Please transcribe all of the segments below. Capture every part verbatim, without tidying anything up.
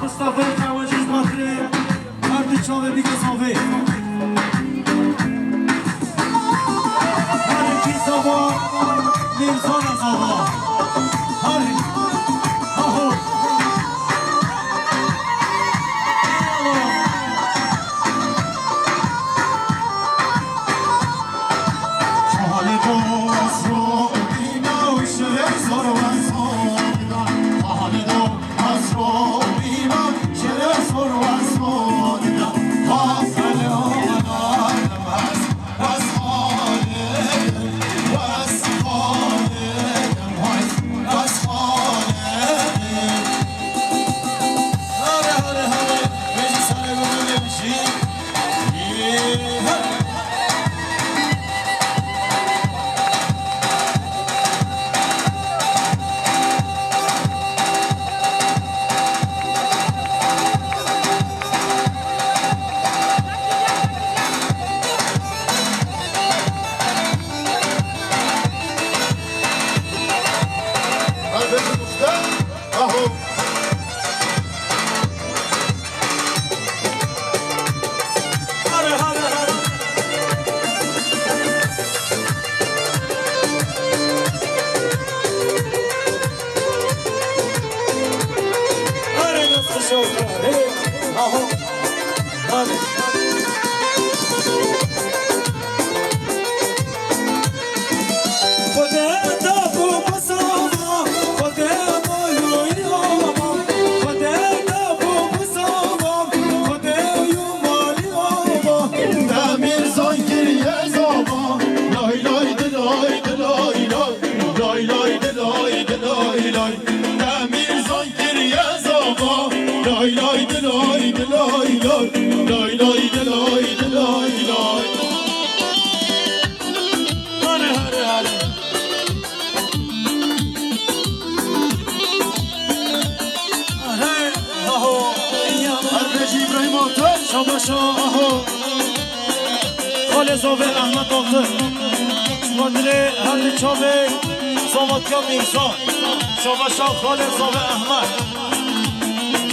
Mustafa Kawacı Bakrê. Her di çavê bike zavê. Her di zava, Mîrzana zava. Her, aho. Çavê dost ro bîna û şirê zor wezon. Çavê dost Şabaşa, aho. Xalê zavê Ehmed Altın. Şima dilê her di çavê zavatiya Mîrza. Şabaşa xalê zavê Ehmed.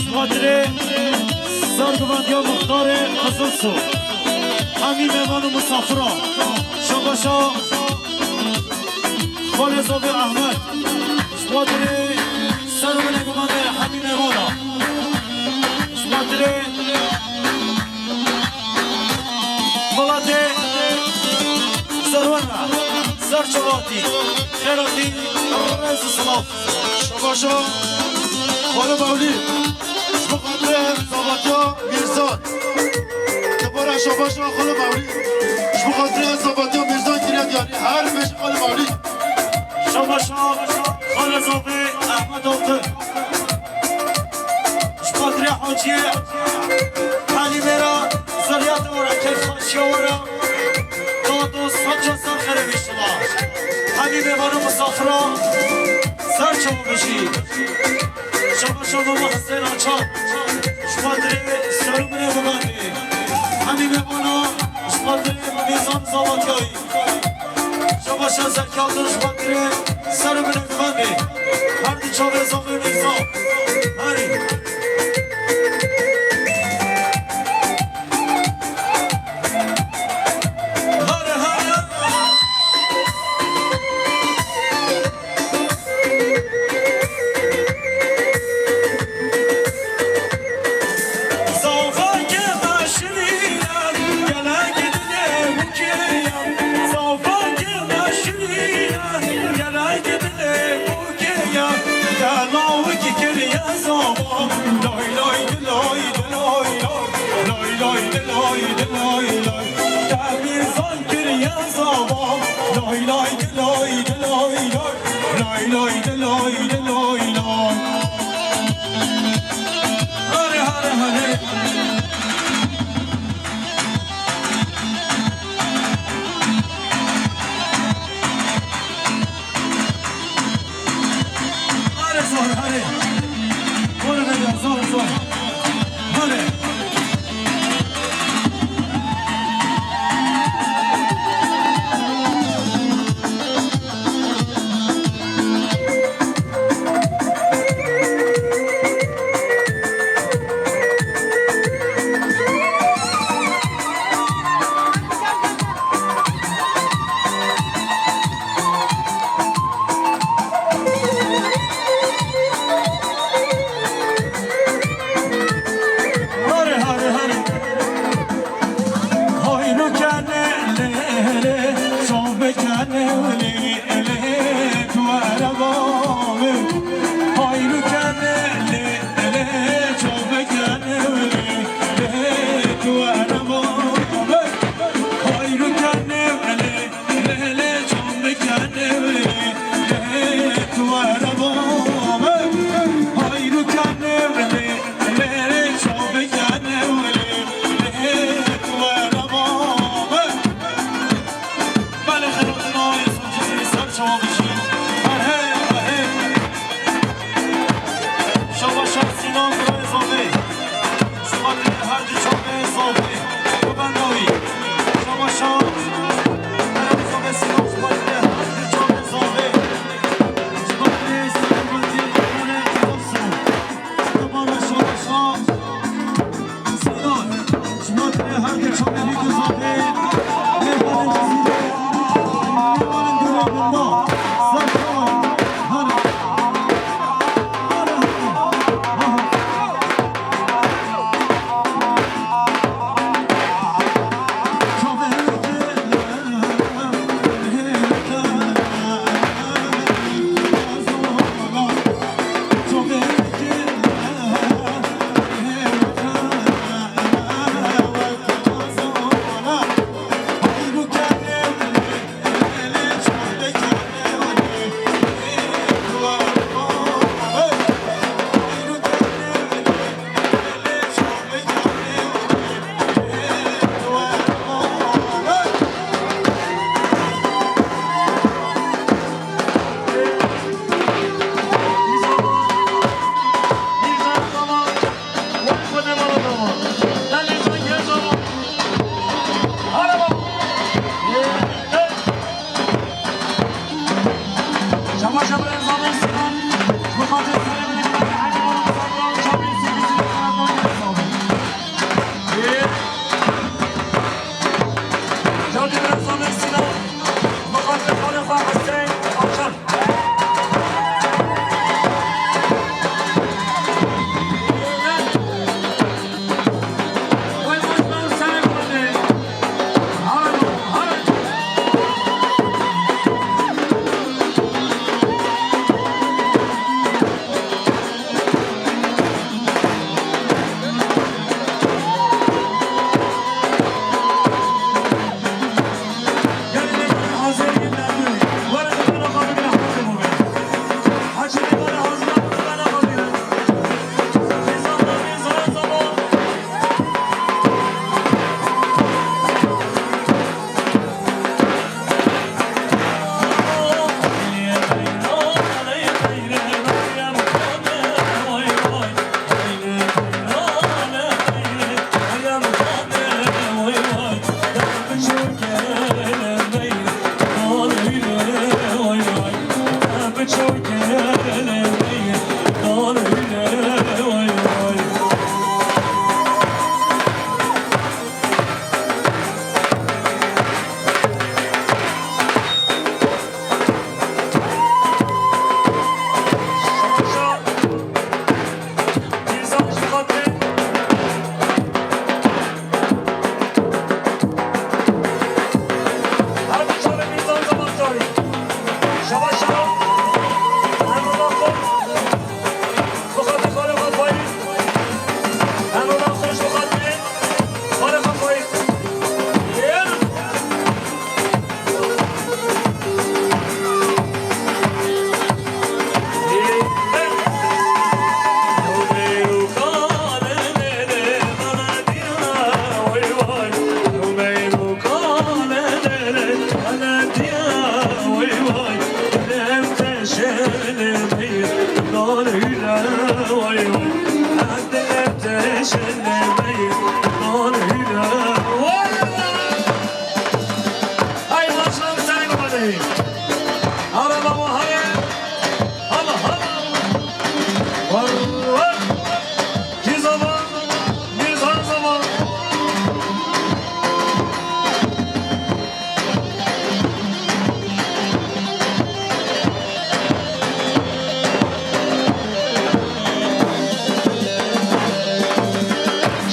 Şima dilê serguvendiya muxtarê Qizilsu. Hemî mêvan û misafira. Şabaşa xalê zavê Ehmed. Şima dilê ser û binê gumandê hemî mêvana. Şima dilê Welatê Serwera, serçevatî, xêratî, rêz û silav. Şabaşa Xalo Mewlî, ji bo xatirê zavatiya Mîrzan. Dubare şabaşa Xalo Mewlî, ji bo xatirê zavatiya Mîrzan kiriye diyarî. Her bêjin Xalo Mewlî. Şabaşa Xalo Zavê Ehmed Altın. Ji xatirê Haciyê Helîmê re, zerriyata we re, keyfxweşiya we re, dad û saca ser xêrê bîştila. Hemî mêvan û misafira ser çawa bijî. Şabaşa Mama Husên Açar. Ji xatirê ser û binê bibendê. Hemî mêvana ji xatirê Mîrzan Zavatiyayî. Şabaşa Zerkal Doj Batirê, ser û binê bibendê. Her di çavê zavê Mîrza. Herî. Hare, hare. Zavakê me şirîne, gelek dilê bûkê ye. Zavakê me şirîne, gelek dilê bûkê ye. Te lawikî kiriye zava, lay lay dilay dilay lay, lay lay dilay dilay lay. Te Mîrzan kiriye zava, lay lay dilay dilay lay. Lay lay de lay de lay lay. Hare hare hare.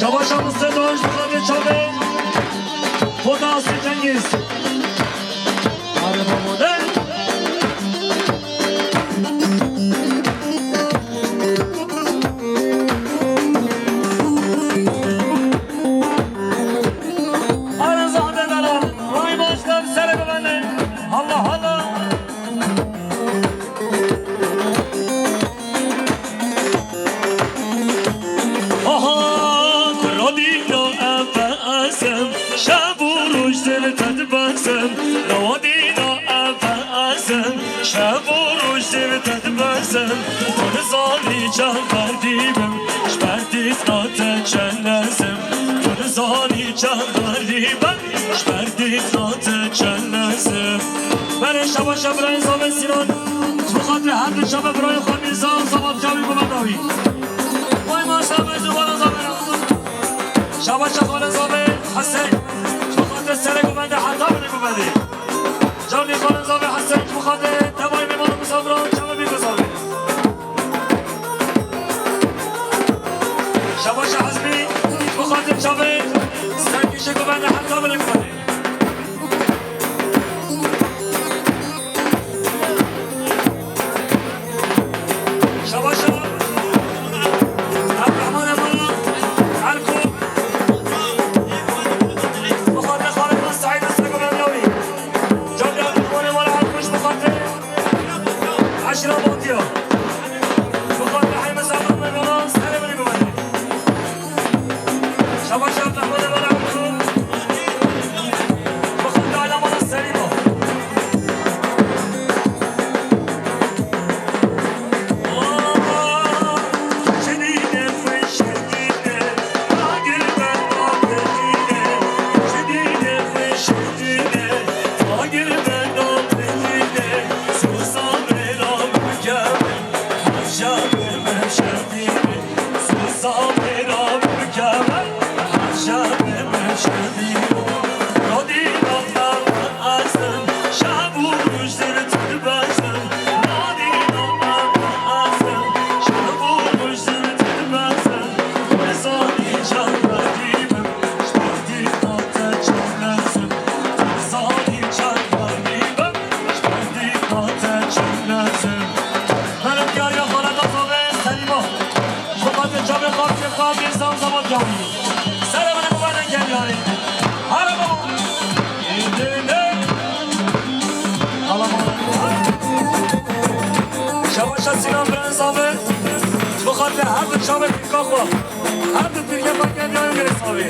Şabaşa Mısır Doğuş Mukaddê Çavê, Foda Aslı Cengiz. Araba model. Arıza Ahmet Alan, Vay Başkan, seni güvenli. Allah Allah. Aha, kura dîna ev ez im, şev û roj zêv te dibezim. Lawa dîna ev ez im, şev û roj zêv te dibezim. Tu nizanî çend derdî bim, ji ber dîtina te çend lez im. Tu nizanî çend derdî bim, ji ber dîtina te çend lez im. Belê şabaş e birayê Zavê Sînan. Ji bo xatirê her du çavê birayê xwe Mîrza Zava çavê ku me dawî. Vay maşallah, vay zû wala Zavê. Şabaşa xalên zavê Hesen, ji bo xatir serê guvendê heta binê guvendê. Carnî xalên zavê Hesen, ji bo xatir tevayê mêman û misafiran çawa bî guzavê. Şabaşa Hezmî, ji bo xatir çavê serkêşê guvendê heta binê guvendê. Şabaşa Abdurrahman Emana Erko. Bi xatir xalê me Seîd Esek û Mevlawî. Cabir Abdurrahman Emana Erko ji bi xatir Eşref Batiya. Bi xatir Heyme Sağlam Emana serê min ê guvendê. Şabaşa Mehmet Emel Ertuğrul. Bi xatir Alamana Selîma. Xebatê çavê xatirê xwe bê zam zama diyarî. Serê min ê biberdin kenarê. Here baba. Êdê ne. Alaman. Şabaşa Sinan Biren Zavê. Bi xatirê her du çavê pîrka xwe. Her du pîrka xwe kenarê girê zavê.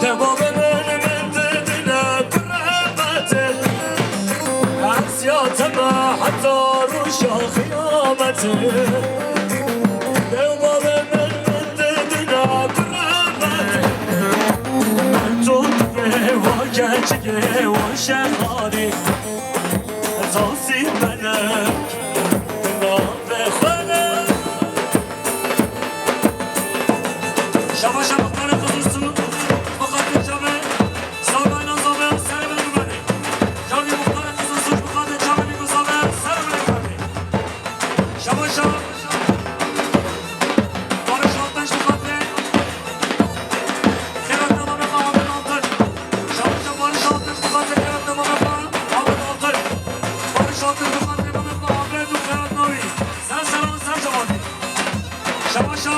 Dema min, min didine bi rehmetê, ez ya te me heta roja xiyametê. Dema min, min didine bi rehmetê, min tu divê wa keçikê wa şexarî. Zazî melek, navê xwe ne. Şabaşa muxtarê Qizilsûr, bi xatir çavê, Sawdayna Zavê, serê min ê biberdê. Carnî muxtarê Qizilsûr, bi xatir çavê Nîko Zavê, serê min ê biberdê. Şabaşa Barış Altunç, bi xatirê xêratnama me xwe Ahmet Altın. Şabaşa Barış Altunç, bi xatirê xêratnama me xwe Ahmet Altın. Barış Altunç, bi xatirê me xwe Ahmet û xêratnawî. Ser seran, ser cemaatê. Şabaşa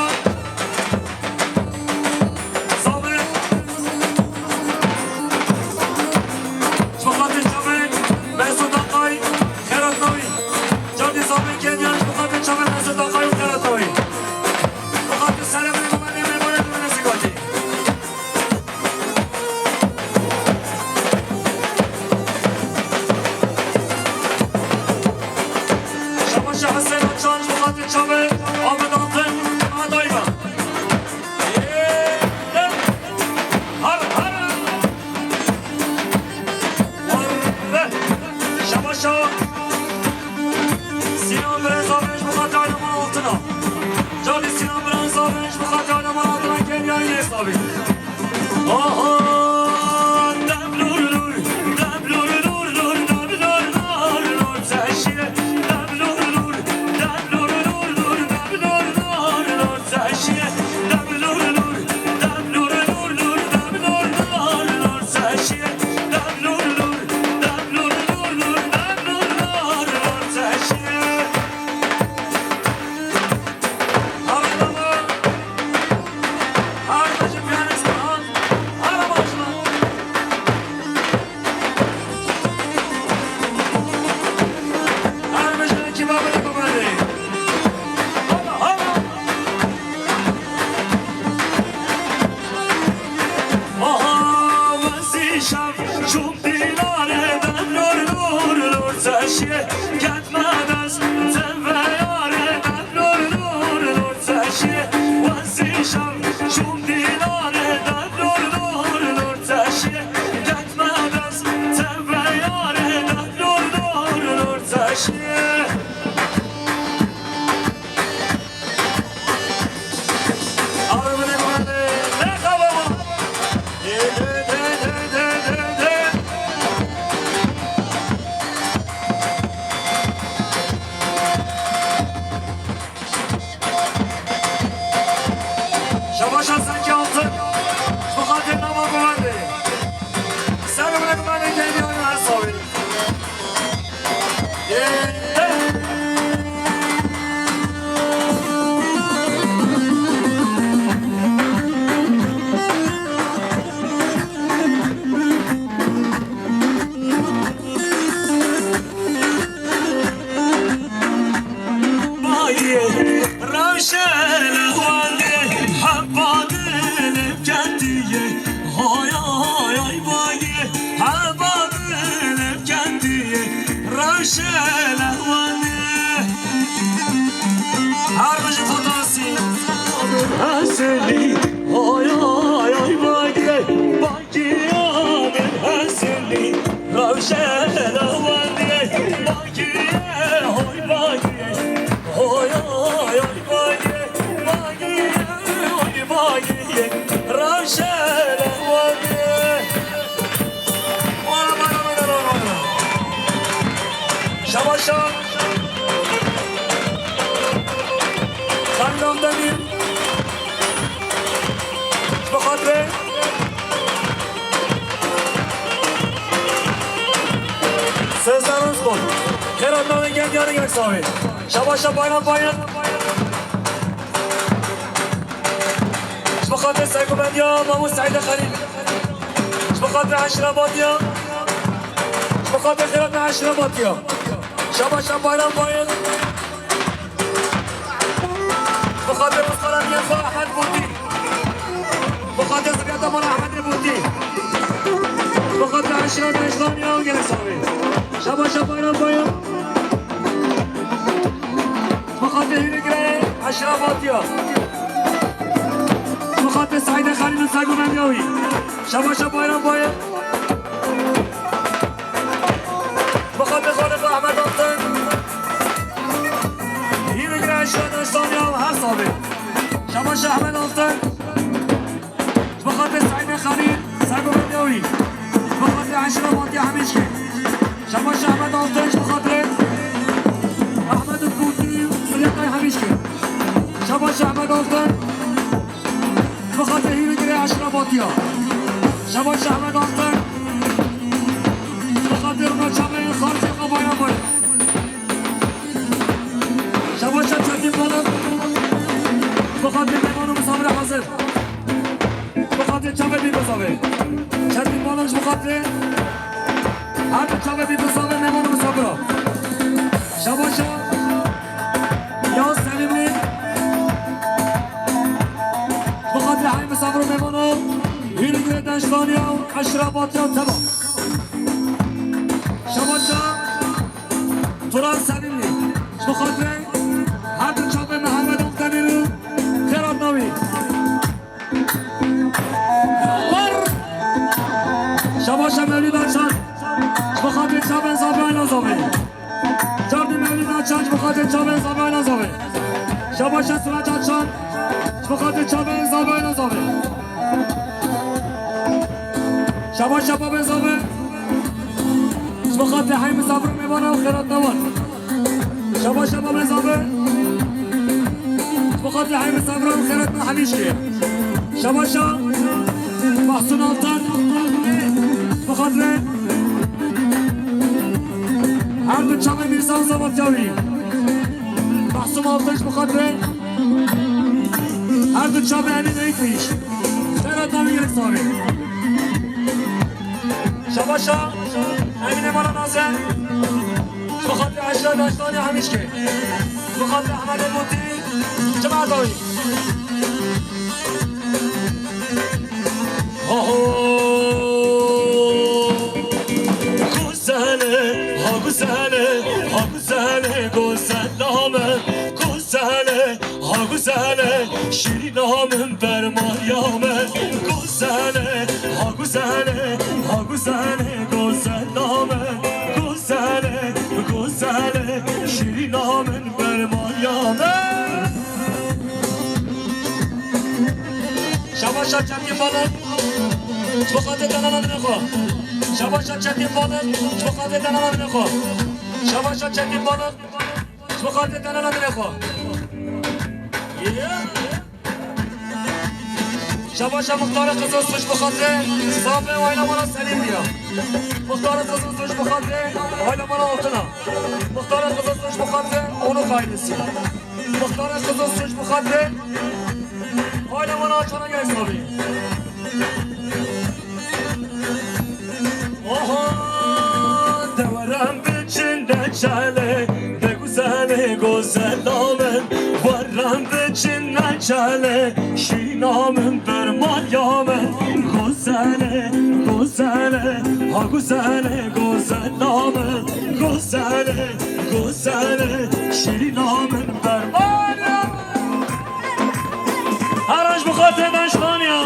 Zavê. Ji bo xatir çavê Mesut Akay, xêratnawî. Carnî Zavê Kenyan, ji bo xatir çavê Mesut Akay û xêratnawî. Bi xatir serê min ê biberdê, mêvanê min ê zî gatî. Şabaşa Hesen Açan, ji bo xatir çavê Ahmet Altın, Adayma. Har, har. Şabaşa Sinan Biren Zavê, ji bo xatir Alaman Altına. Carnî Sinan Biren Zavê, ji bo xatir Alaman Altına, Kenyayê Savê. Aha, dem lur lur, dem lur lur lur, dem lur lur lur, teşiye. Dem lur lur, dem lur lur lur, dem lur lur lur, teşiye. Dem lur lur, dem lur lur lur, dem lur lur lur, teşiye. Dem lur lur, dem lur lur lur, dem lur lur lur, teşiye. Aralama. Sezar Özkol. Xêrat navê gel diyarê gel savê. Şabaşa Bayram Bayram. Ji bo xatir sergovendiya Mamû Seîdê Xelîl. Ji bo xatir Eşrefatiya. Ji bo xatir Xêrat Eşrefatiya. Şabaşa Bayram Bayram. Bi xatir Mustaraniya xwe Ehmed Bûtî. Bi xatir ziviyeta mala Ehmedê Bûtî. Bi xatir eşîra Dejlaniya û gelek savê. Şabaşa Bayram Bayram. Bi xatir Hîrîgirê Eşrefatiya. Bi xatir Seîdê Xelîl û sergovendiya wî. Şabaşa Bayram Bayram. Bi xatir Xaliq Ehmed Altın. Hîrîgirê Eşrefatiya her savê. Şabaşa Ehmed Altın. Bi xatir Seîdê Xelîl, sergovendiya wî. Bi xatir Eşrefatiya Hemîşkê. Şabaşa Ehmed Altın, bi xatir Ehmed Bûtî, Silyakay Hemîşkê. Şabaşa Ehmed Altın. Bi xatir Hîrîgirê Eşrefatiya. Şabaşa Ehmed Altın. Bi xatir Rûna Çavê Xarzê xwe Bayram Bayram. Şabaşa Çetin Balık. Bi xatir mêvan û misafir hazir. Bi xatir çavê bî bizavê. Çetin Balık ji bi xatir her du çavê bî bizavê mêvan û misafira. Şabaşa Yaz Sevimli. Bi xatir hey misafir û mêvana Hîrîgirê Dejlaniya û Eşrefatiya teva. Şabaşa Turan Sevimli. Ji bo xatirê her du çavê Mihemed Akdemîr û Xêrat Navî. Şabaşa Mewlîda Çand. Ji bo xatirê çavên zavê Ayla Zavê. Çavê Mewlîda Çand ji bo xatirê çavên zavê Ayla Zavê. Şabaşa Siraca Çand. Ji bo xatirê çavên zavê Ayla Zavê. Şabaşa Babê Zavê. Ji bo xatirê hey misafir û mêvana û xêratnawan. Şabaşa Babê Zavê. Ji bo xatirê hey misafir û xêratna Hemîşkê. Şabaşa Mahsun Altan. Ji bo xatirê her du çavê Mîrza Zavat Yawî. Mahsun Altan ji bo xatirê her du çavê Emîn Eykîş. Xêratna wî yek savê. Şabaşa Emînê Mala Naze. Bi xatirê Eşra Daştanê Hemîşkê. Bi xatirê Ehmedê Mutî. Cemaat dawî. Ho ho. Guzele, ha guzele, ha guzele, guzela min. Guzele, ha guzele, şîrîna min, bermariya min. Guzele, ha guzele, ha guzele, guzela min. Guzele, guzele, şîrîna min, bermariya min. Şabaşa Çetin Balık, ji bo xatirê tenana dinê xwe. Şabaşa Çetin Balık, ji bo xatirê tenana dinê xwe. Şabaşa Çetin Balık, ji bo xatirê tenana dinê xwe. Yeah. Şabaşa Muxtarê Qizilsuç, ji bo xatirê Sabê û aîla mala Selîm diya. Muxtarê Qizilsuç, ji bo xatirê aîla mala Altına. Muxtarê Qizilsuç, ji bo xatirê Onuk ailesi. Muxtarê Qizilsuç, ji bo xatirê aîla mala Açana gel Sabê. Oho, deweran biçin de çale, de guzele gozela min, waran biçin de çale, şîna min, bermariya min. Gozele, gozele, ha gozele gozela min, gozele, gozele, şîna min, bermariya min. Her an ji bo xatirê Daşxaniya.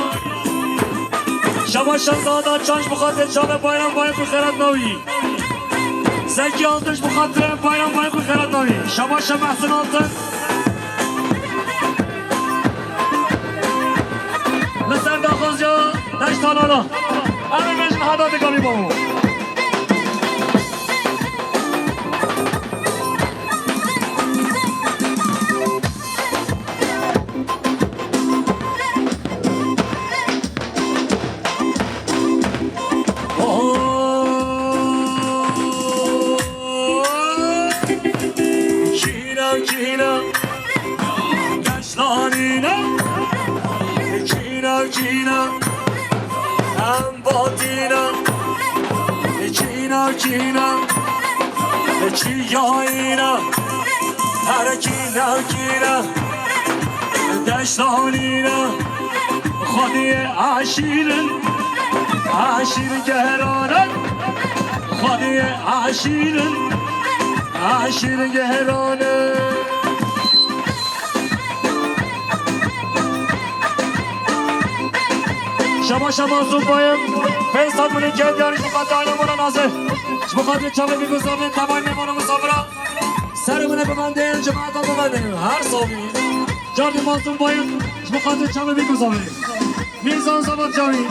Şabaşa Zada Çan ji bo xatirê çavê Bayram Bayram û xêratna wî. Zekî Altın ji bo xatirê Bayram Bayram û xêratna wî. Şabaşa Mehsin Altın. Li ser daxwaziya Daştanana. Em ê bêjin hada dikamî babo. Kîna, kîna, kîna, çiyayîna, her kîna, kîna, deştanîna, xwediyê eşîrin, eşîr gehranin, xwediyê eşîrin, eşîr gehranin. Şabaşa Mazlûm Bayım, pênc sed milî gel diyarî ji bo xatirê aîla me re nazir. Ji bo xatirê çavê bî guzavê, tevayê mêvan û misafira. Serê min ê bibendin, cemaeta bibendin. Her sabî. Cardî Mazlûm Bayım, ji bo xatirê çavê bî guzavê. Mîrzan Zavat Cavî.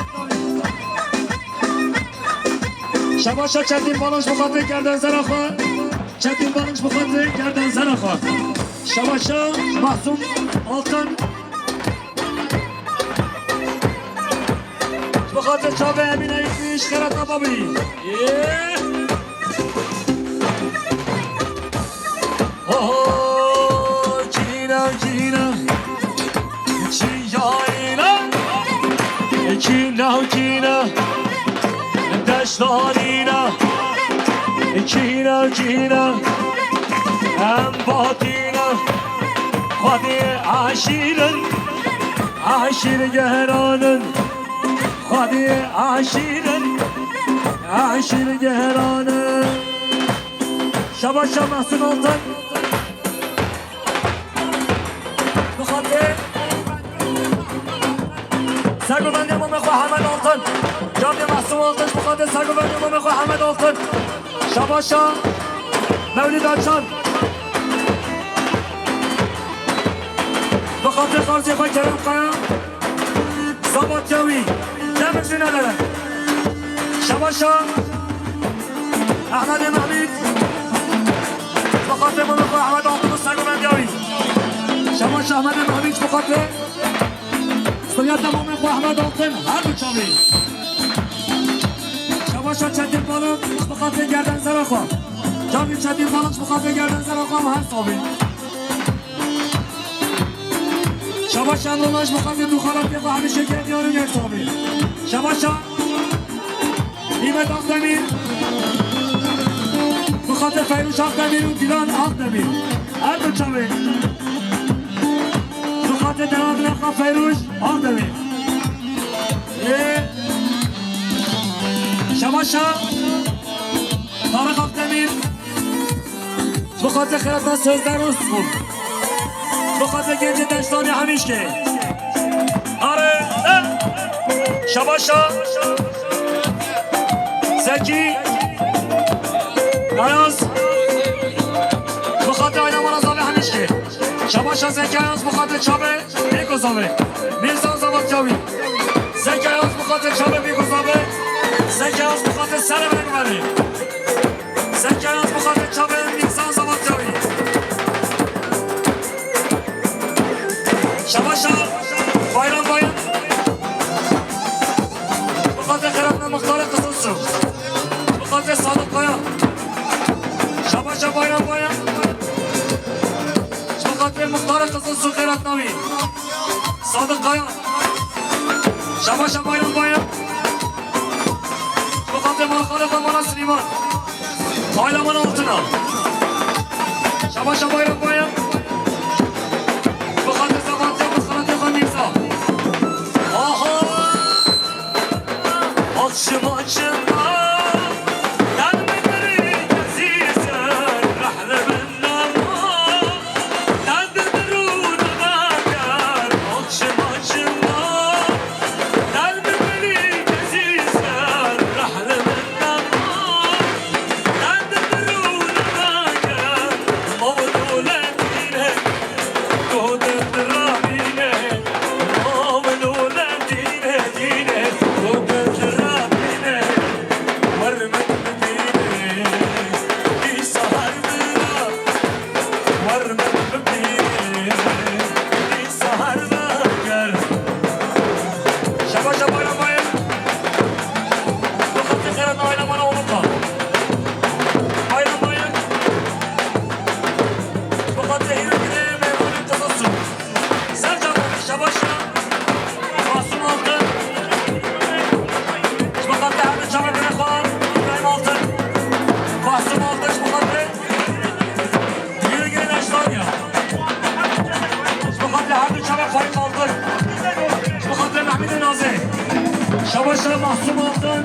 Şabaşa Çetîn Balan ji bo xatirê gerdenzera xwe. Çetîn Balan ji bo xatirê gerdenzera xwe. Şabaşa Mahsûm Altın. Ji bo xatirê çavê Emîne Yekî ji xêrata babî. Yê! Oho, cîna, cîna, çiyayîna, cîna, cîna, deştanîna, cîna, cîna, em batîna, xwediyê eşîrin, eşîr gehranin, xwediyê eşîrin, eşîr gehranin. Şabaşa Mahsûm Altın. Bi xatirê sergovendiya mamê xwe Hemed Altın. Cardê Mahsûm Altın, bi xatirê sergovendiya mamê xwe Hemed Altın. Şabaşa Mewlid Açan. Bi xatirê xarzê xwe Kerem Kaya. Sabatya wî, demir jî nedere. Şabaşa Ehmedê Mehmîd, bi xatirê mamê xwe Ehmed Altun û sergovendiya wî. Şabaşa Ehmedê Mehmîd, bi xatirê suriyeta mamê xwe Ehmed Altun, her du çavê. Şabaşa Çetîn Balım, bi xatirê gerdenzera xwe. Çavê Çetîn Balım, bi xatirê gerdenzera xwe, her sabî. Şabaşa Emrullah ji bo xatirê du xalatê xwe hemî şêkê diyar û yek sabî. Şabaşa Nîmet Akdemîr, bi xatirê Feyrûş Akdemîr û Dîlan Akdemîr. Her du çavê. Bi xatirê delalê xwe Feyrûş Akdemîr. Ê, Şabaşa Tarık Akdemîr. Bi xatirê xêrata Sözde Rosbû. Bi xatirê gencê Deştanê Hemîşkê. Are, e, Şabaşa Zekî Ayaz. Bi xatirê Ayna Marazavê Hemîşkê. Şabaşa Zekî Ayaz bi xatirê çavê Bêkozavê. Mîrzan Zavat Cavî. Zekî Ayaz bi xatirê çavê Bêkozavê. Zekî Ayaz bi xatirê serê Bergvanê. Zekî Ayaz bi xatirê çavê Mîrzan Zavat Cavî. Şabaşa Bayram Bayram. Bi xatirê xêratna Muxtarê Qizilsu. Bi xatirê Sadiq Kaya. Şabaşa Bayram Bayram. Ji bo xatirê Muxtarê Qizilsu xêratna wî. Sadiq Kaya. Şabaşa Bayram Bayram. Ji bo xatirê malxalê xwe Mala Silîman. Aîla Mala Altuna. Şabaşa Bayram Bayram. Ji bo xatirê Zevat ya malxalatê xwe Mîrza. Aha! Akşama çında dermi deri ezîzim, rehli min nema. Masum Altın,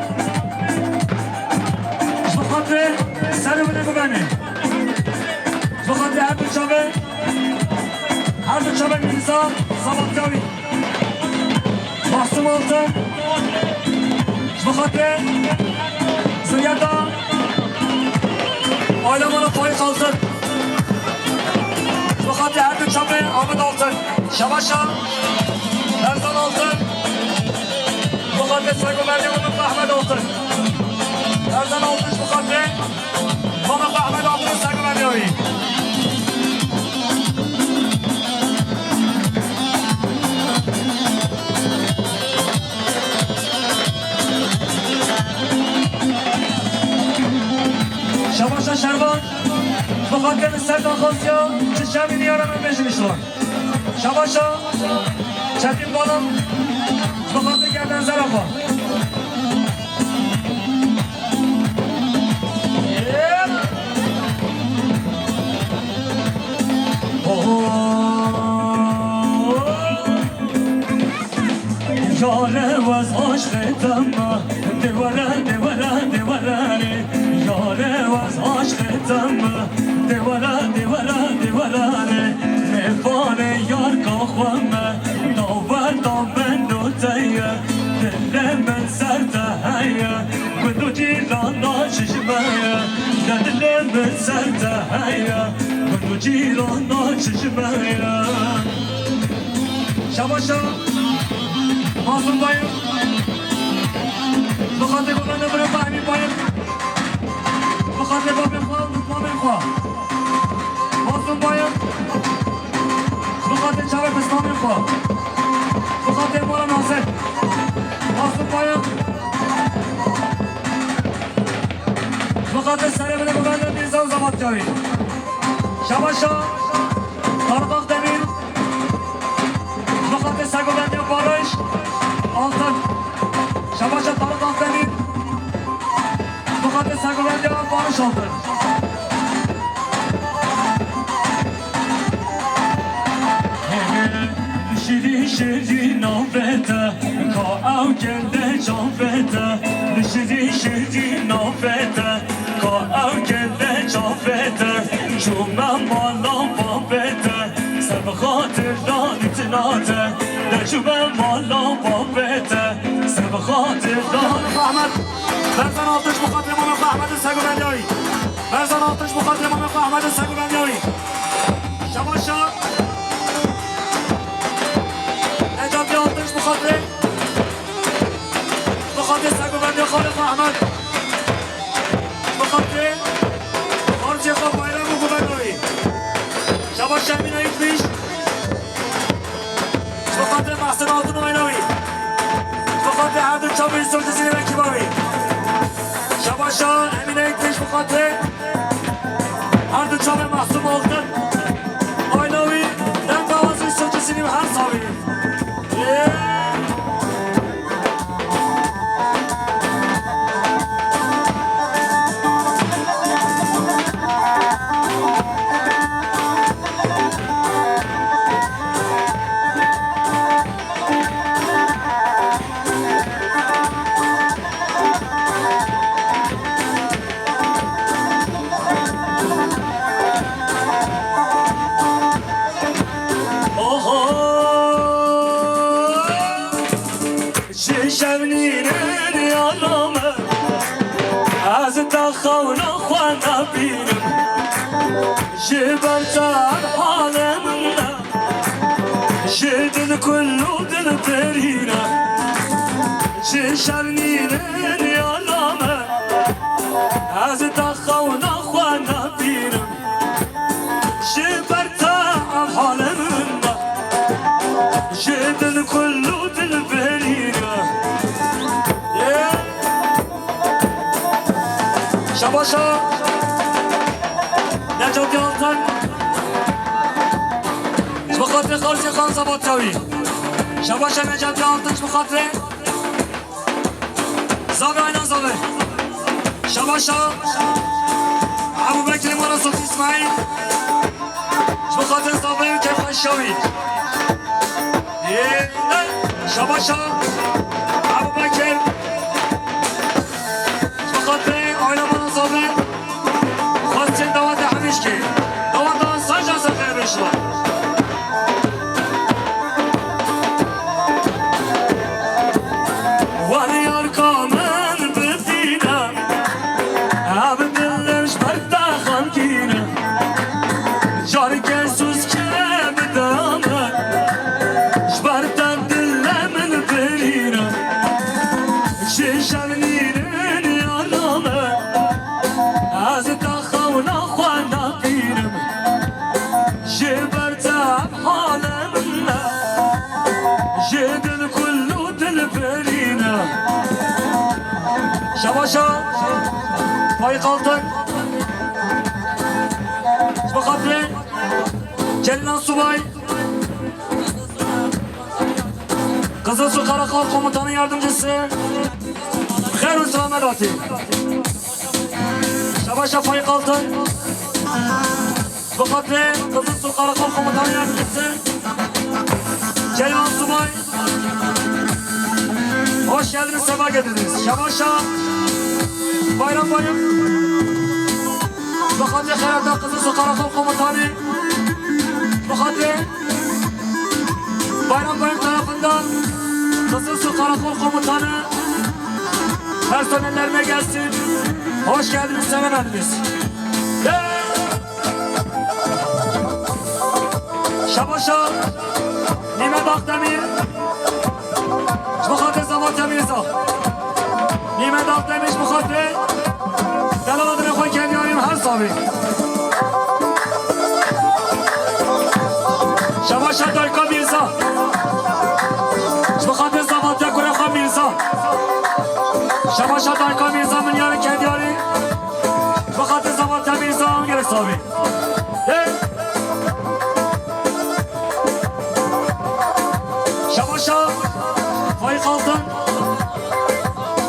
ji bo xatirê serê min ê bibenê. Ji bo xatirê her du çavê, her du çavê Mîrza Zavatya wî. Masum Altın, ji bo xatirê ziriyeta aile me re Faîz Altın. Ji bo xatirê her du çavê Ahmet Altın. Şabaşa Berzan Altın. Ji bo xatirê sergovendiya Mehmet Ahmet Altın. Berzan Altın ji bo xatirê Mehmet Ahmet Altın sergovendiya wî. Şabaşa Şervan, ji bo xatirê min ser daxwaziya, çi şevî niyara min bêjin ji wan. Şabaşa Çetin Balam, ji bo xatirê gerdenzera xwe. Yare wez aşqê te me, dê were, dê were, dê were rê. Yare wez aşqê te me, dê were, dê were, dê were rê. Mêvanê yarka xwe me, navberda min û te ye. Dilê min ser te heye, gund û cîrana çi ji me ye. De dilê min ser te heye, gund û cîrana çi ji me ye. Şabaşa Mazlûm Bayik. Bi xatirê govenda birê xwe Emîn Bayik. Bi xatirê babê xwe û mamê xwe. Mazlûm Bayik. Bi xatirê çavê pismamê xwe. Bi xatirê mala Naser. Mazlûm Bayik. Bi xatirê serê min ê govenda Mîrza û Zamatyawî. Şabaşa Tarık Akdemir. Bi xatirê sergovendiya Barış Altın. Şabaşa Tarık Akdemir. Bi xatirê sergovendiya Barış Altın. Şirî şirî navê te, ka ew gele çavê te. Şirî şirî navê te, ka ew gele çavê te. Çûme mala babê te, ser bi xatir danîtina te. De çûme mala babê te, ser bi xatir danîtina te. Ahmet, Berzan Altın ji bo xatirê Mehmet Ahmetê sergovendiyayî. Berzan Altın ji bo xatirê Mehmet Ahmetê sergovendiyayî. Şabaşa Necatî Altın ji bo xatirê, ji bo xatirê sergovendiya xalê xwe Ahmet. Ji bo xatirê xalcê xwe Bayram û govenda wî. Şabaşa Emîne Yitmiş. Ji bo xatirê Mehsûn Altun û ayna wî. Ji bo xatirê her du çavên Yusuf Cizîrî ve kîva wî. Şabaşa Emîne Yitmiş ji bo xatirê her du çavên Mehsûn Altun, ayna wî, denga wazî Yusuf Cizîrî ve her savî. Oho! Ji şevnînên yara me, ez te xewna xwe nabînim. Ji ber te ev halê min e, ji dil kul û dil birîn e. Ji şevnînên yara me, ez te xewna xwe nabînim. Ji ber te ev halê min e, ji dil kul û dil birîn e. Şabaşa Necatî Altın. Ji bo xatirê Xalcî Xan Zavatyawî. Şabaşa Necatî Altın ji bo xatirê Zavê ayna zavê. Şabaşa Ebû Bekirê Mara Sultan Îsmaîl. Ji bo xatirê zavê û kêfxweşiya wî. Yê, şabaşa Ebû Bekir. Şabaşa Faik Altın. Ji bo xatirê Celîlan Subay. Kızılsu Karakol Komutanı Yardımcısı. Xêr û selamet hatî. Şabaşa Faik Altın. Ji bo xatirê Kızılsu Karakol Komutanı Yardımcısı Ceylan Subay. Hoş geldiniz, sefa getirdiniz. Şabaşa Bayram Bayım. Ji bo xatirê xeyrata Kızılsu Karakol Komutanı. Ji bo xatirê Bayram Bayım tarafından Kızılsu Karakol Komutanı personellerine gelsin. Hoş geldiniz, sefa geldiniz. Şabaşa Nimet Akdemir. Ji bo xatirê Zevat Temîrza. Nimet Akdemir ji bo xatirê delala dinê xwe Kendiyarî her sabî. Şabaşa Dayka Mîrza. Ji bo xatirê Zevat ya kurê xwe Mîrza. Şabaşa Dayka Mîrza min yarê Kendiyarî. Bi xatir Zevat Temîrza gelek sabî. Hey! Şabaşa Faik Altın.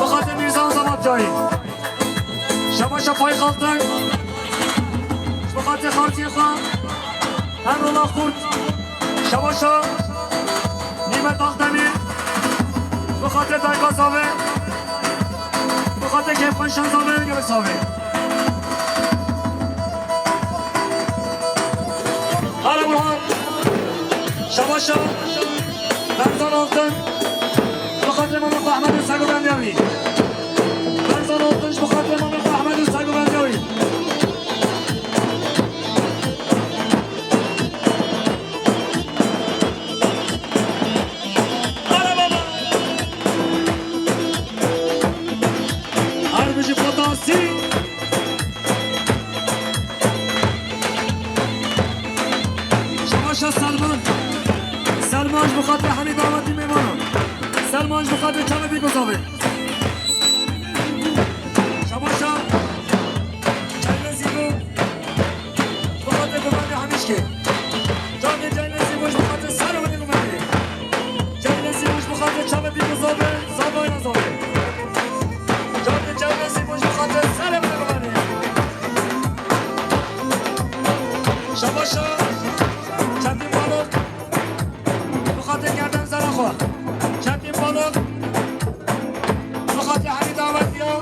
Bi xatir Mîrza Zevat Temîrza. Şabaşa Faik Altın. Bi xatir xartiyê xwe. Emrullah Kurt. Şabaşa Nimet Akdemir. Bi xatir Dayka Zave. Bi xatir Kêfxweşan Zave, gelek sabî. Kara Burhan. Şabaşa Berzan Altın. Bi xatir Mama Ahmed û Sego Bendiyavî. Berzan Altın ji bi xatir Mama Ahmed û Sego Bendiyavî. Her bijî Fatih Asî. Şabaşa Selman. Selman ji bo xatirê hemî dawetî mêvanan. Selman ji bo xatirê çavê Bîgozavê. Şabaşa Çavê Zîbo. Ji bo xatirê gumendê Hemîşkê. Çavê Ceylê Zîbo ji bo xatirê ser û binê gumendê. Ceylê Zîbo ji bo xatirê çavê Bîgozavê, Zavayna Zavê. Çavê Ceylê Zîbo ji bo xatirê ser û binê gumendê. Şabaşa Çetin Balok. Bi xatirê Gerden Zeraxo. Çetin Balok. Bi xatirê hemî dawetiya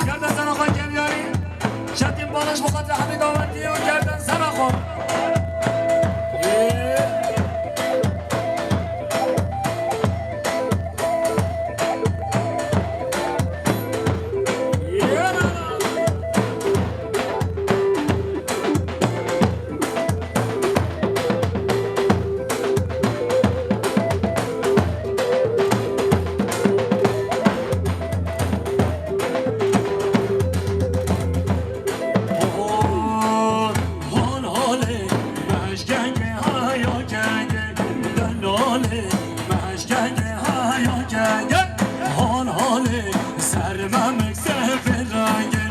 Gerden Zeraxo Kendiyarî. Çetin Balok bi xatirê hemî dawetiya Gerden Zeraxo. Hol, hol, holê, meşkenge, haya kenge, delolê, meşkenge, haya kenge, hol, holê, ser memik sefê renge,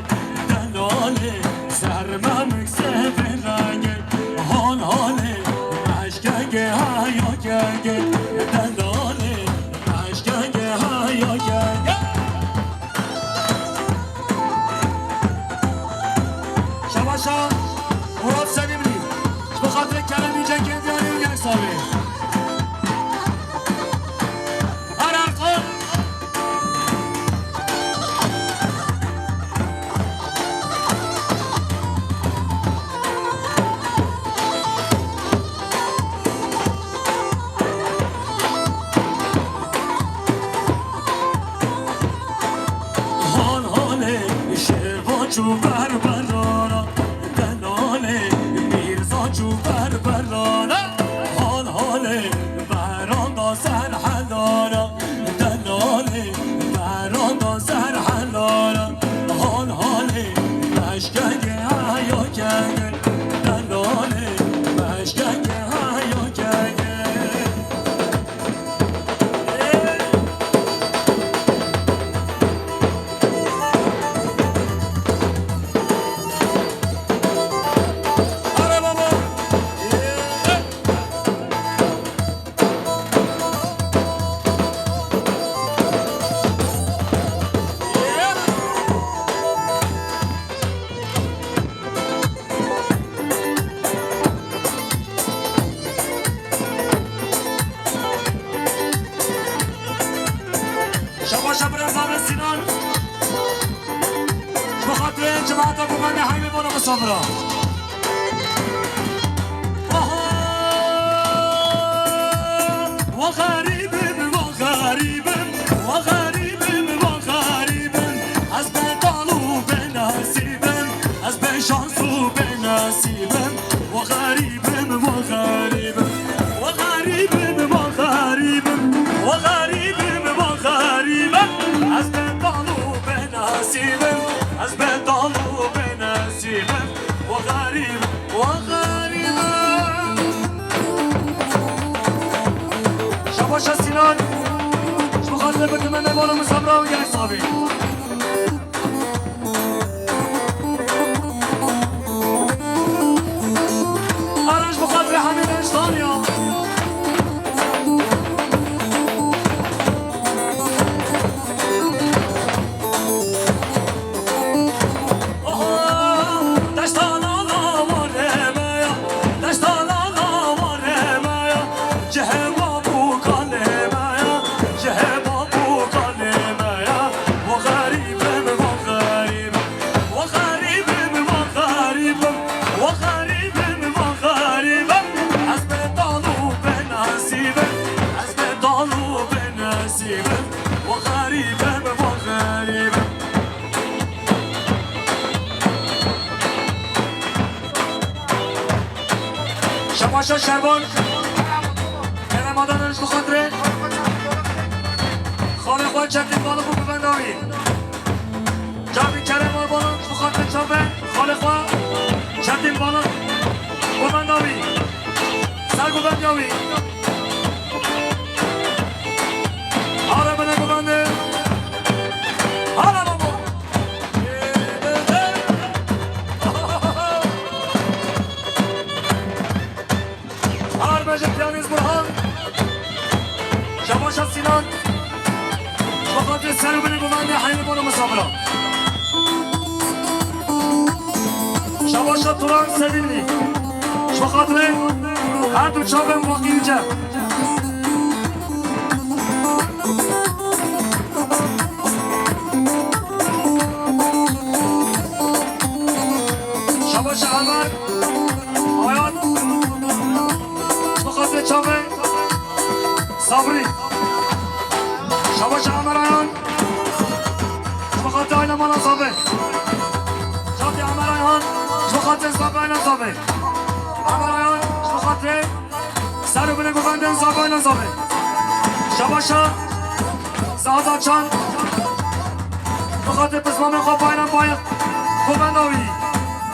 delolê, ser memik sefê renge, hol, holê, meşkenge, haya kenge, delolê, meşkenge, haya kenge. Şabaşa Murat Selimli. Ji bo xatirê Kerem Înce Kendiyarî û Yek Sabê. Her Erkan. Hol holê şêrvan çû ber berana, delolê mîrza çû ber berana. Hol holê beran da ser helana, delolê beran da ser helana. Hol holê meşkenge heya kenge, delolê meşkenge heya kenge. Sinan. Ji bo xatirê cemaeta ku bende heynê bona misafira. Aha! Wa xerîbim, wa xerîbim, wa xerîbim, wa xerîbim. Ez bê dal û bê nesîbim, ez bê şans û bê nesîbim. Wa xerîbim, wa xerîbim, wa xerîbim, wa xerîbim, wa xerîbim, wa xerîbim. Ez bê dal û bê nesîbim, ez bê dal û bê nesîbim. Wa xerîbim, wa xerîbim. Şabaşa Sinan, ji bo xatirê bi kimenê bala min sabra û gelek savî. Aranj bi xatirê Hemîd Enştan ya. Oho, deşta lala warê me ya, deşta lala warê me ya, cihê bab û kalê me ya, cihê bab û kalê me ya, wa xerîbim, wa xerîbim. Wa xerîbim, wa xerîbim, wa xerîbim, wa xerîbim. Ez bê dal û bê nesîbim, ez bê dal û bê nesîbim. Wa xerîbim, wa xerîbim. Şabaşa Şerban, kerema danin ji bo xatirê xalê xwe Çetin Balık û bi benda wî. Carvî kerema banan ji bo xatirê çape xalê xwe Çetin Banan govenda wî. Ser govendiya wî. Are bine govendê. Hala babo. Armejê Piyanîst Burhan, Şabaşa Sinan, ji bo xatirê ser û binê govendê heynê bona misafira. Şabaşa Turan Sevimli, ji bo xatirê her du çavên Waqî Yüce. Şabaşa Ömer. Ayan, ji bo xatirê çavê Sabrî. Şabaşa Emer Ayan, ji bo xatirê aîla mala Sabrî. Çavê Emer Ayan, ji bo xatirê Sabrî aîla Sabrî. Emer Ayan, ji bo xatirê ser û binê govendên Sabrî aîla Sabrî. Şabaşa Saad Açan, ji bo xatirê pismamê xwe Bayram Bayik, govenda wî.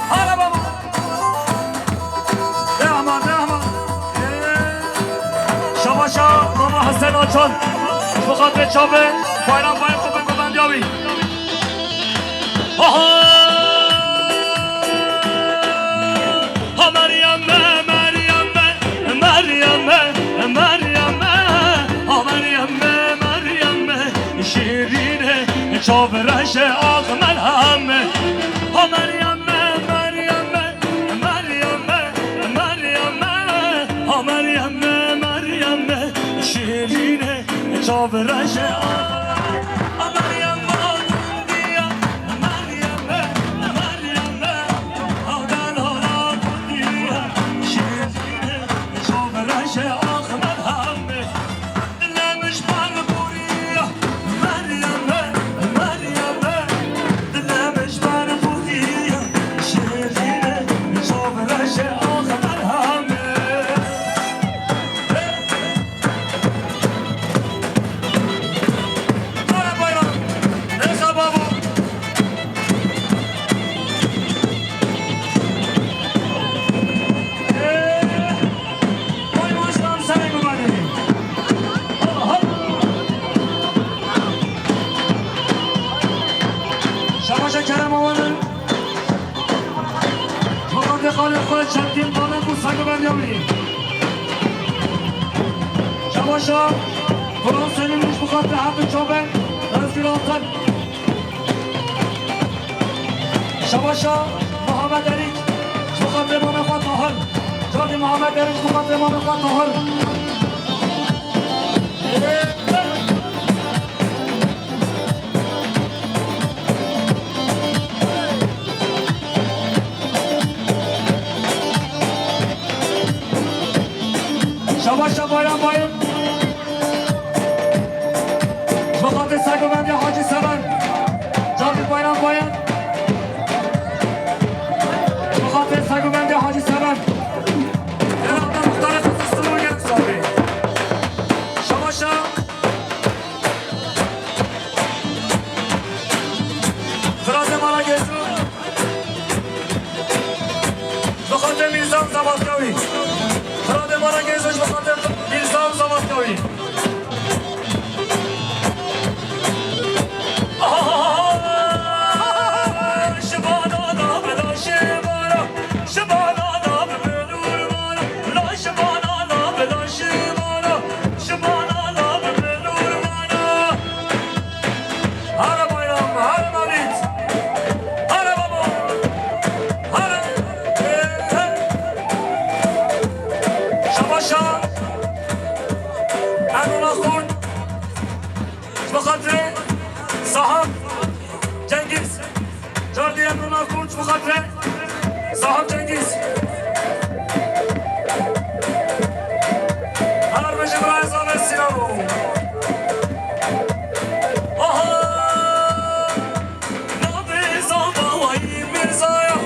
Hala baba. De ama, de ama. Şabaşa Mama Hesen Açan, ji bo xatirê çavê Bayram Bayik, govend, govendiya wî. Aha! Ha Meryem me, Meryem me, Meryem me, Meryem me, ha Meryem me, Meryem me, şîrîne çavreşe ax melhem me. Ha Meryem me, Meryem me, Meryem me, Meryem me, ha Meryem me, Meryem me, şîrîne çavreşe ax. Ha Meryem me, Kara bayram. Reza babo. Ee, vay başlam seni bu beni. Aha. Şabaşa Kerem Avan'ın. Fakat de kalın koy çektiğim balık bu saygı ben yapayım. Şabaşa, Kur'an sevinmiş bu kadar hakkı çoben, Özgür Altan. Şabaşa, Muhammed Erik, bu kadar Muhammed Tahir. Cadi Muhammed Erik, bu kadar Muhammed Tahir. Bayram Bayın. Ji bo xatirê sergomendê Hacî Sever. Cavit Bayram Bayın. Ji bo xatirê sergomendê Hacî Sever. Herhalde muxtarê Xizistiro gelek sabê. Şabaşa. Firazê Mara Gezo. Bi xatirê Mîrza Zevatkewî. Firazê Mara Gezo ji bi xatirê Mîrza Zevatkewî. Aha! Şibana da bila şibana, şibana da bi bilûr mana, la şibana da bila şibana, şibana da bi bilûr mana. Hare Bayram, hare Mevlîd, hare Babo, hare. Şabaşa Erol Akun, bi xatirê Sahab Cengiz. Cardî Emrûna Koç bi xatirê Sahab Cengiz. Her bijî birayê Zave Sînano. Aha! Nabê Zava wayî Mîrzaya,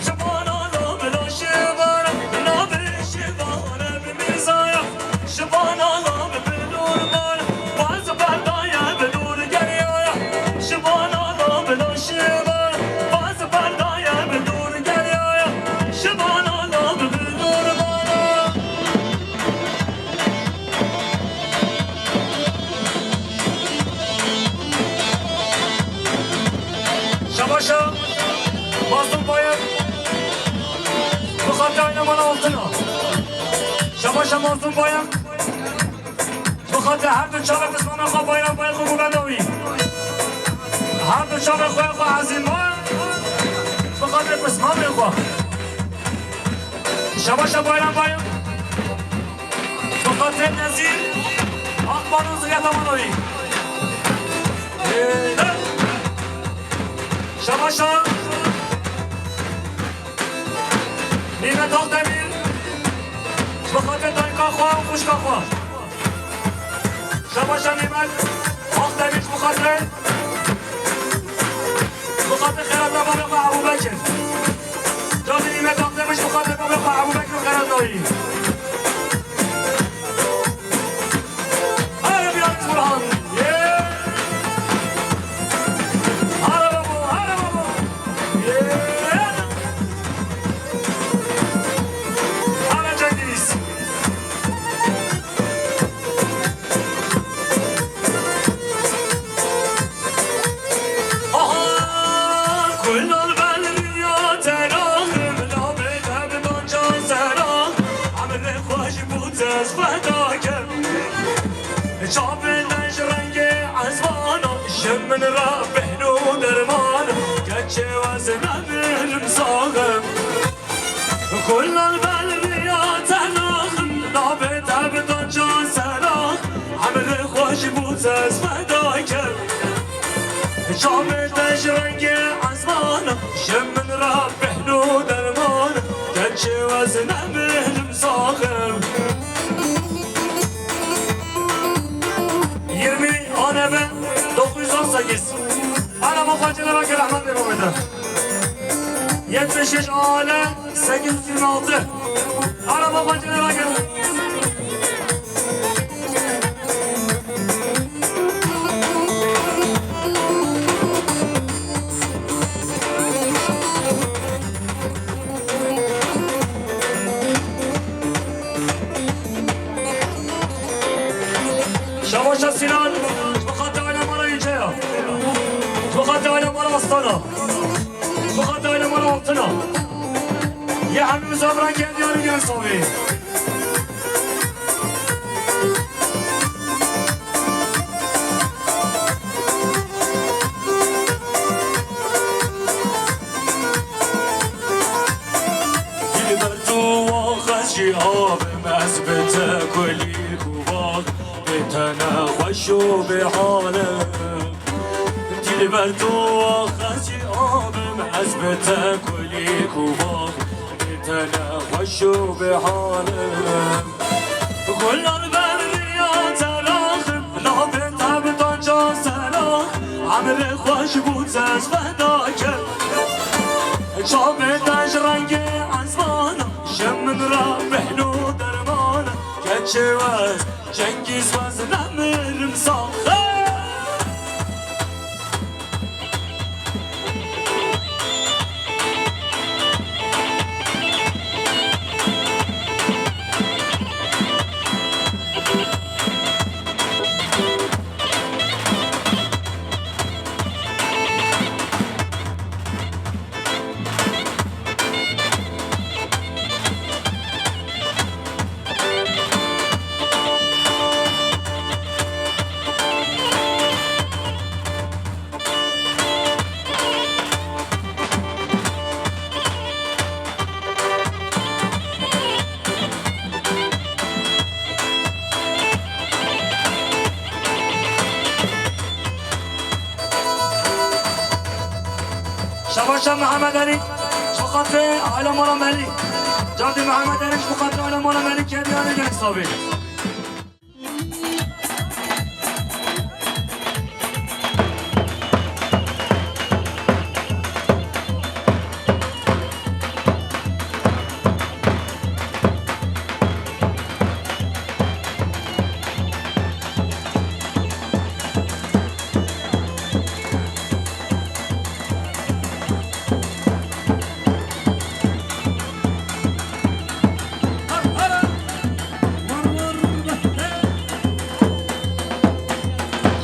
ji bana nabila şivara, nabê şivara bi Mîrzaya. Şibana la bi bilûr bana, baz berdaye bilûr geriyaya. Şibana la bila şivan, baz berdaye bilûr geriyaya. Şibana la bi bilûr bana. Şabaşa Mazlum Bayar, bi xatirê Ayna Mala Altına. Şabaşa Mazlum Bayar. Bi xatirê her du çavê pismamê xwe, Bayram Bayar xwe govenda wî. Her du çavê xwe, xwe ezîz ma. Bi xatirê pismamê xwe. Şabaşa Bayram Bayar. Bi xatirê Nezîr Akman û zuriyeta mala wî. Şabaşa Nîmet Akdemîr. Bi xatirê dayika xwe û xwişka xwe. Şabaşa Nîmet Akdemîr bi xatirê, bi xatirê xêrata babê xwe Ebû Bekir. Cavî Nîmet Akdemîr bi xatirê babê xwe Ebû Bekir xêrata wî. Hare Biyaniz Burhan. Ye. Hare babo, hare babo. Ye. Hare Cengiz. Aha, kulal belriya teraxim, labê derddan can sera, emrê xwe ji bo te ez feda kem. Çavê te ji rengê ezmana, ji min re bêhn û derman, keçê wezne bêhnim saxim. Kulal belriya teraxim, navê te bi dacan sera, emrê xwe ji bo te ez feda kem. Çavê te ji rengê ezmana, ji min re bêhn û derman, keçê wezne bêhnim saxim. Yirmi A N B dokuz yüz on sekiz. Araba xwe cile veke rehmet bê babê te. Yetmiş şeş A L sekiz yüz yirmi altı. Araba xwe cile veke. Şabaşa Sinan, bi xatirê aîla me re înce ya. Bi xatirê aîla me re astana. Bi xatirê aîla me re altına. Yê hemî misafiran geldiyan û gelin savê. Dilber tu axez jî abim, ez bi te kulîlk û bax, bê te ne xweş û bê hal im. Dilber tu axez jî abim, ez bi te kulîlk û bax, bê te ne xweş û bê hal im. Gulan be Emrê xwe ji bo te ez feda kem. Çavê te ji rengê ezmana, ji min re bêhn û dermana. Keçê we Cengîz we ez nemirim sax. Şabaşa Mihemed Elî, ji bo xatirê aile mala Melî. Cardî Mihemed Elî, ji bo xatirê aile mala Melî, kediyanê gelek sabî.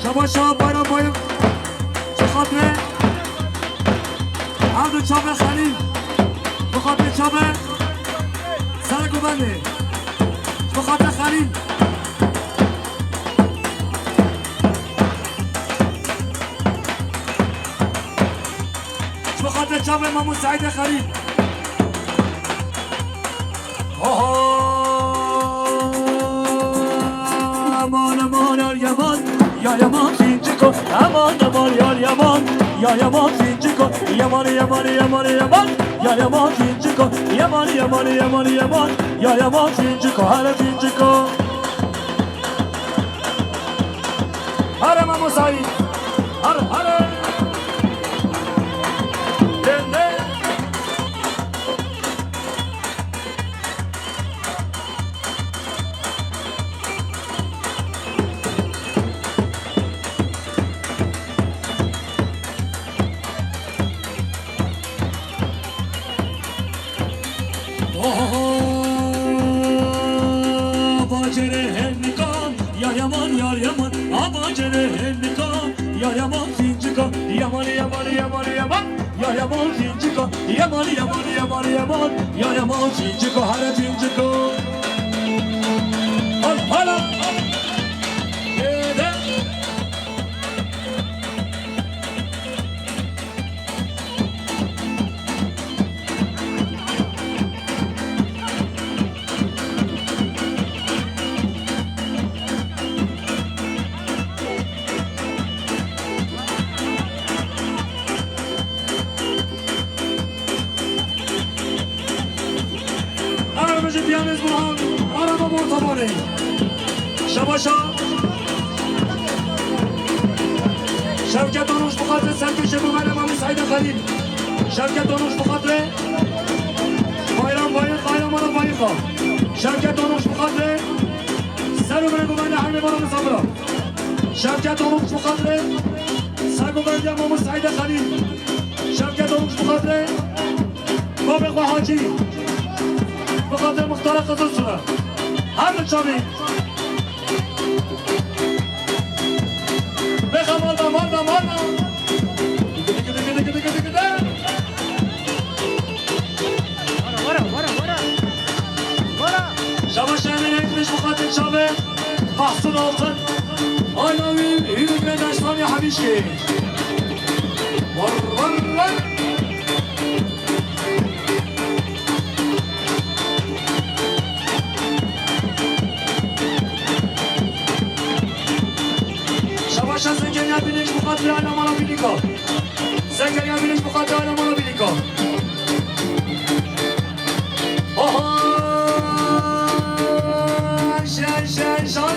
Şabaşa Bayram Bayım. Ji bo xatirê her du çavê Xelîl. Ji bo xatirê çavê Serek û Bendê. Ji bo xatirê Xelîl. Ji bo xatirê çavê Mamû Seîdê Xelîl. Ho ho! Aman, aman, yar yaman, yar yaman Finciko. Aman, aman, yar yaman, yar yaman Finciko. Yaman, yaman, yaman, yaman, yar yaman Finciko. Yaman, yaman, yaman, yaman, yar yaman Finciko. Hele Finciko. Here Memo Saîd. Here, here. Dende. Oho, bacere hemika, yar yaman, yar yaman, a bacere hemika, yar yaman Finciko, yaman, yaman, yaman, yaman, yar yaman Finciko, yaman, yaman, yaman, yaman, yar yaman Finciko, here Finciko. Al, hala. Ede. Erebêjê Piyanêz Burhan, araba Bortabanê. Şabaşa. Şevket Onur ji bo xatirê serkêşê Bûmerê Mamî Seîdê Xelîl. Şevket Onur ji bo xatirê Bayram Bayık, Bayram Ana Bayıka. Şevket Onur ji bo xatirê ser û birê Bûmerê Hemê Bora Misafira. Şevket Onur ji bo xatirê Sego Belediye Mamî Seîdê Xelîl. Şevket Onur ji bo xatirê babê xwe Hacî. Bi xatirê Muxtara Qizilsure. Her li çavî. Bêxe mal da, mal da, mal da. Digi, digi, digi. Wara, wara, wara, wara. Wara. Şabaş Emîn Ekmiş, bi xatir çavê Mahsun Altın. Ayna wî, hîrî ve deştanî Hemîşkê. Wara, wara. Şabaşa Zekeriya Bilek, bi xatir Alamana Bilika. Zekeriya Bilek, bi xatir Alamana Bilika. Oho! Şen, şen, şan,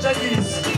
Cengiz.